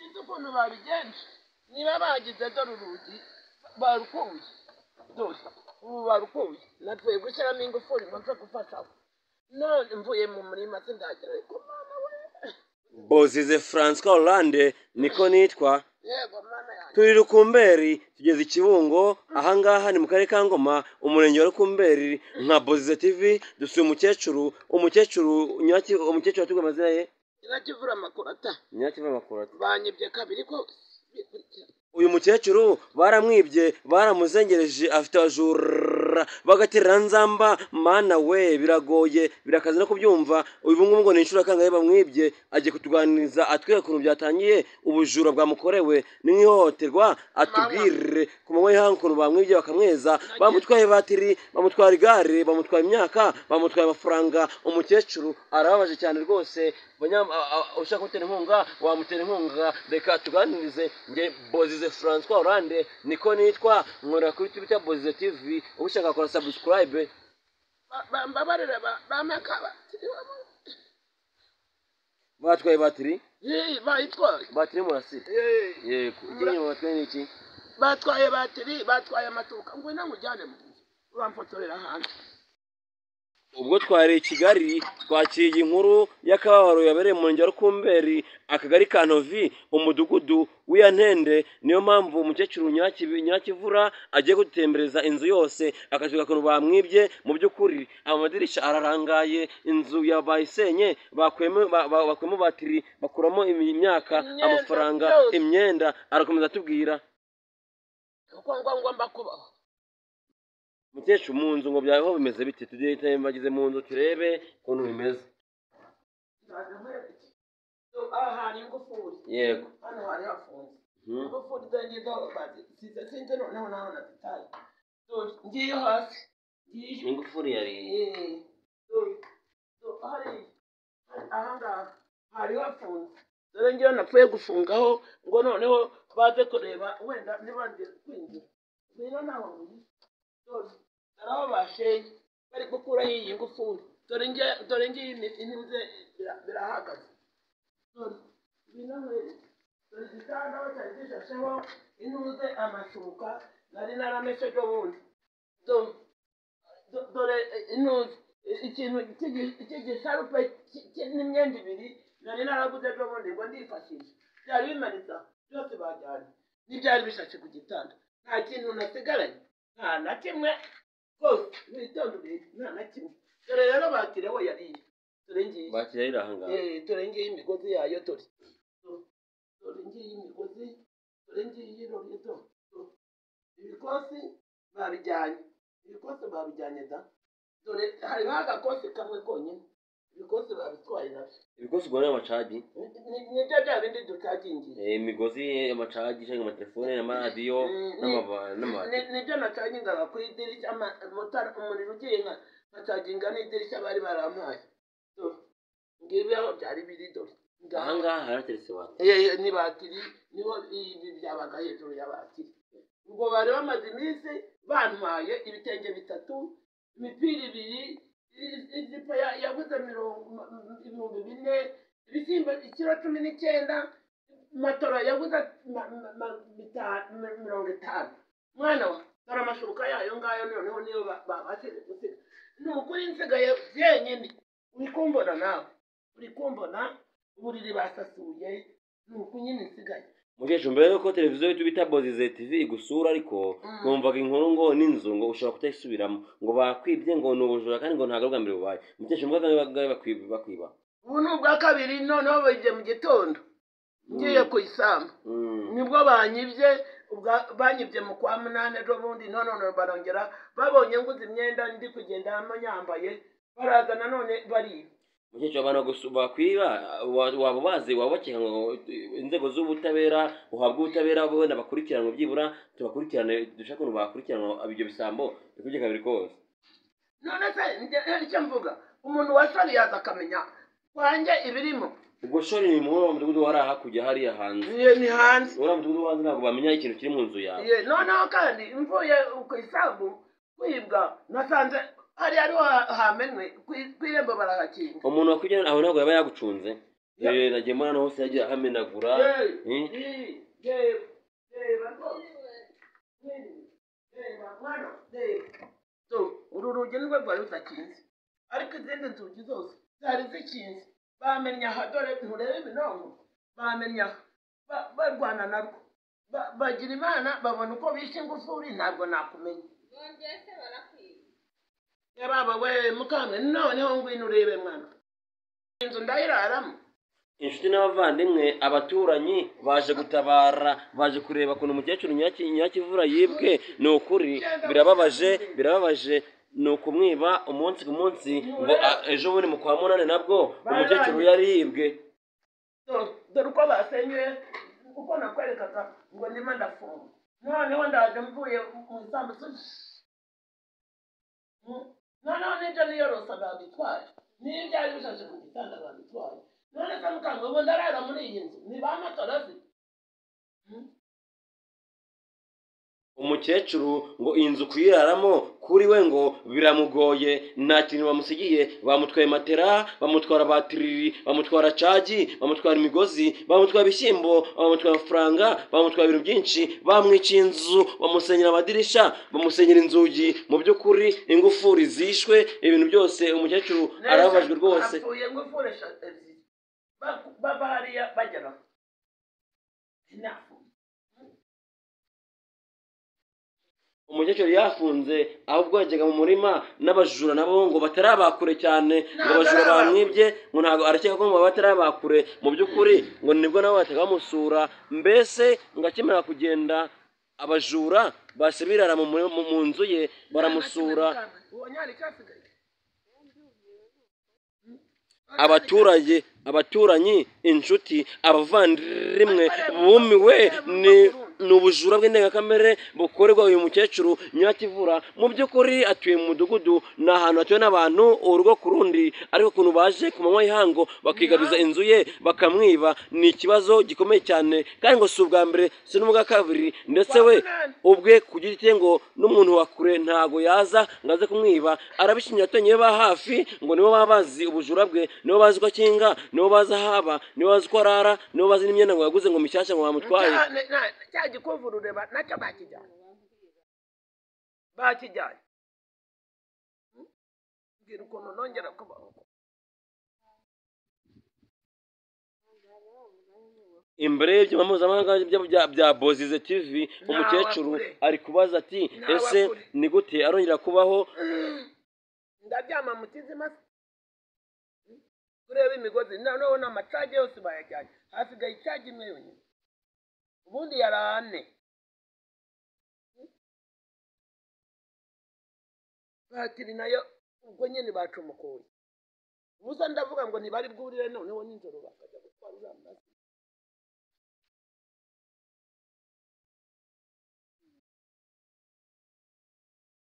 Sinzi ukuntu babigenje, niba bagize dore urugi barukuye, dore ubu barukuye, napfuye gushyiramo ingufuri ngo nze gufashaho, none mvuye mu murima sindagera, ariko mama we. Bozize Francois Hollande niko nitwa. Yego mana yanjye. Turi Rukumberi, tugeze i Kibungo, ahangaha ni mu karere ka Ngoma, umurenge wa Rukumberi. Nka Bozize TV dusuye umukecuru, umukecuru umukecuru watubwiye amazina ye. Nyirakivura Makurata. Nyirakivura Makurata. Banyibye kabiri ko. Uyu mukecuru baramwibye, baramuzengereje, afite abajura bagaterera nzamba. Mana we, biragoye, birakaze no kubyumva. Uyu ngubu ngo ni inshuro kangahe bamwibye. Agiye kutuganiriza atwereka ukuntu byatangiye, ubujura bwamukorewe ni nk'ihohoterwa, atubwire ku manywa y'ihangu ukuntu bamwibye bakamweza, bamutwaye batiri, bamutwara igare, bamutwaye imyaka, bamutwaye amafaranga. Umukecuru arababaje cyane rwose. Ushaka kumutera inkunga wamutera inkunga. Reka tuganirize. Nge Bozize Francois Hollande niko nitwa, nkorera kuri Twitter Bozize TV, ushaka kora subscribe. Bambabarire bampe. Batwaye batiri? Bayitwaye. Batiri murasire. Yego, ikindi nyuma batwaye ni iki? Batwaye batiri, batwaye amatuka. Ngwino nkujyane mu nzu, uramfotorera hanze. Ubwo twari i Kigali twakiriye inkuru y'akababaro yabereye mu murenge wa Rukumberi, akagari ka Ntovi, umudugudu w'Iyantende. Niyo mpamvu umukecuru Nyirakivura agiye kudutembereza inzu yose, akatwereka ukuntu bamwibye. Mu by'ukuri amadirisha ararangaye, inzu bayisenye, bakuyemo batiri, bakuramo imyaka, amafaranga, imyenda. Arakomeza atubwira uko ngomba kubaho. Mukecuru, mu nzu ngo byaho bimeze bite? Tugiye bageze mu nzu turebe ukuntu bimeze. Aha hari ingufuri. Yego. Hano hari hafunze. Ingufuri zangizo bazisize, sinzi noneho naho nazitaye. Ngiyo hasi. Ngiyo. Ingufuri yari. Hari aha ngaha hari hafunze. Dore ngiyo napfuye gufungaho ngo noneho baze kureba wenda ntibongere kwinjira. Ngwino naho ngwino. Dore aho bashenye bari gukuraho iyi ngufuri. Dore ngiyi intuze birahagaze. Dore ngwino nkwereke. Dore igitanda aho cyari gishasheho intuze amashuka nari narameshe ejo bundi. Dore intuze ikintu cy'igisharupe n'imyenda ibiri nari naraguze ejo bundi ngo ndifashishe. Byari bimanitse byose bajyanye n'ibyari bishashe ku gitanda. Nta kintu nasigaranye, nta na kimwe rwose, witonde urebe, nta na kimwe. Dore rero batiri we yariye, dore ngiyi. Batiri yari aha ngaha. Dore ngiyi imigozi yayo, dore dore ngiyi imigozi, dore ngiyi dore dore ibikosi babijyanye, ibikosi babijyanye da. Dore hariho agakosi kamwe konyine, ibikosi babitwaye nabyo. Ibikosi ubwo ni amacagi? Nibyo bya bindi ducagingiye. Imigozi y'amacagi cyangwa amatelefone n'amaradiyo n'amabati. Nibyo nacagingaga ku idirishya, umuriro ugiye nkacaginga n'idirishya bari barampaye. Ngibi aho byari biri, dore. Aha ngaha harateretse batiri. Ni batiri, niho ibi byabaga hejuru ya batiri. Ubwo bari bamaze iminsi bantwaye ibitenge bitatu, imipira ibiri, ijipo yaguze 4,000, ibishyimbo ikiro 19, matora yaguze 50. Mwana wa, dore amashuka yayo ngayo, noneho niyo babashije gusiga. Ni ukuri nsigaye jyenyine, uri kumbona nawe, uri kumbona uburiri basasuye, ni uku nyine nsigaye. Mukecuru, mbere yuko televiziyo bita Bozize TV igusura, ariko numvaga inkuru ngo n'inzu ngo ushobora kutayisubiramo, ngo bakwibye, ngo ni ubujura, kandi ngo ntabwo ari ubwa mbere bubaye. Mukecuru, mbwa bakwiba? Ubu ni ubwa kabiri. Noneho bagiye mu gitondo ngiye ku isambu nibwo banyibye. Banyibye mu kwa munani ejo bundi, none barongera babonye nguze imyenda ndi kugendamo nyambaye, baraza nanone bariba. Mukecuru, abantu bakwiba waba ubazi, waba bakeka ngo inzego z'ubutabera uhabwe ubutabera, wenda bakurikiranwe, byibura tubakurikirane, dushake ukuntu bakurikiranwa ibyo bisambo bikubye kabiri kose. None se icyo mvuga, umuntu washoriye yaza akamenya kwanjye ibirimo. Ubwo shori ni muri uwo mudugudu wari hakurya hariya hanze? Ni hanze. Uriya mudugudu wo hanze ntabwo bamenya ikintu kiri mu nzu yawe. Noneho kandi mvuye ku isambu kwibwa, nasanze hariya ariho hamenwe, ku irembo barahakinga. Umuntu wakwibye aho ntabwo yaba yagucunze? Nagiye mbona hano hose yagiye ahamenagura. Reba rwose, reba mwana, reba. Uru rugi nirwo rwari rudakinze, ariko izindi nzugi zose zari zikinze. Bamennye aha, dore nturebe ibinonko, bamennye aha barwana narwo. Bagira Imana babona uko bishe ingufuri, ntabwo nakumenya. Bongeye se barakwiba. Yababa we mukamwe, noneho ngwino urebe mwana, inzu ndayiraramo. Inshuti n'abavandimwe, abaturanyi baje gutabara, baje kureba ukuntu umukecuru Nyakivura yibwe. Ni ukuri birababaje, birababaje. Ni ukumwiba umunsi ku munsi, ngo ejo bundi mu kwa munani nabwo umukecuru yari yibwe. Dore uko basenyeye, uko nakwerekaga ngo ndimo ndafunga, noneho ndaje mvuye mu isambusa, noneho n'ibyo niyorosa babitwaye, n'ibyari bishashe ku gitanda babitwaye. None se mukanga, ubu ndarara muri iyi nzu ni ba matora se? Umukecuru ngo inzu kuyiraramo kuri we ngo biramugoye, nta kintu bamusigiye. Bamutwaye matera, bamutwara batiriri, bamutwara cagi, bamutwara imigozi, bamutwara ibishyimbo, bamutwara amafaranga, bamutwara ibintu byinshi, bamwiciye inzu, bamusenyera amadirisha, bamusenyera inzugi. Mu by'ukuri ingufuri zishwe, ibintu byose, umukecuru arababajwe rwose. Hapfuye ingufuri ebyiri, bava hariya bagera aho. Umukecuru yafunze, ahubwo yajyaga mu murima n'abajura nabo ngo batarabakure cyane, ngo abajura bamwibye ngo ntabwo arakeka ko ngo batarabakure. Mu by'ukuri ngo nibwo nabo bahitaga bamusura, mbese ngo akimara kugenda abajura bahise birara mu nzu ye baramusura. Abaturage, abaturanyi, inshuti, abavandimwe bumiwe ni ubujura bw'indengakamere bukorerwa uyu mukecuru Nyakivura. Mu by'ukuri atuye mu mudugudu, ni ahantu hatuwe n'abantu urugo ku rundi, ariko ukuntu baje ku manywa y'ihangu bakigabiza inzu ye bakamwiba ni ikibazo gikomeye cyane. Kandi ngo si ubwa mbere, si n'ubwa kabiri, ndetse we ubwe ku giti cye ngo n'umuntu wa kure ntago yaza ngo aze kumwiba. Arabishingira abaturanyi be ba hafi, ngo nibo baba bazi ubujura bwe, nibo bazi uko akinga, nibo bazi aho aba, nibo bazi uko arara, nibo bazi n'imyenda ngo yaguze ngo mishyashya ngo bamutwaye. Cya gikuvurure nacyo bakijyanye, bakijyanye. Mbwira ukuntu nongera kubaho. Imbere y'ibyuma mpuzamahanga bya Bozize TV, umukecuru ari kubaza ati ese ni gute arongera kubaho? Ndaryama mu kizima kureba imigozi, noneho n'amacage yose bayajyanye, hasigaye icage imwe yonyine, ubundi yari ane. Batiri nayo ubwo nyine bacumukuye. Ubusa ndavuga ngo ntibari bwurire, noneho nijoro bakajya gutwara uriya murasire.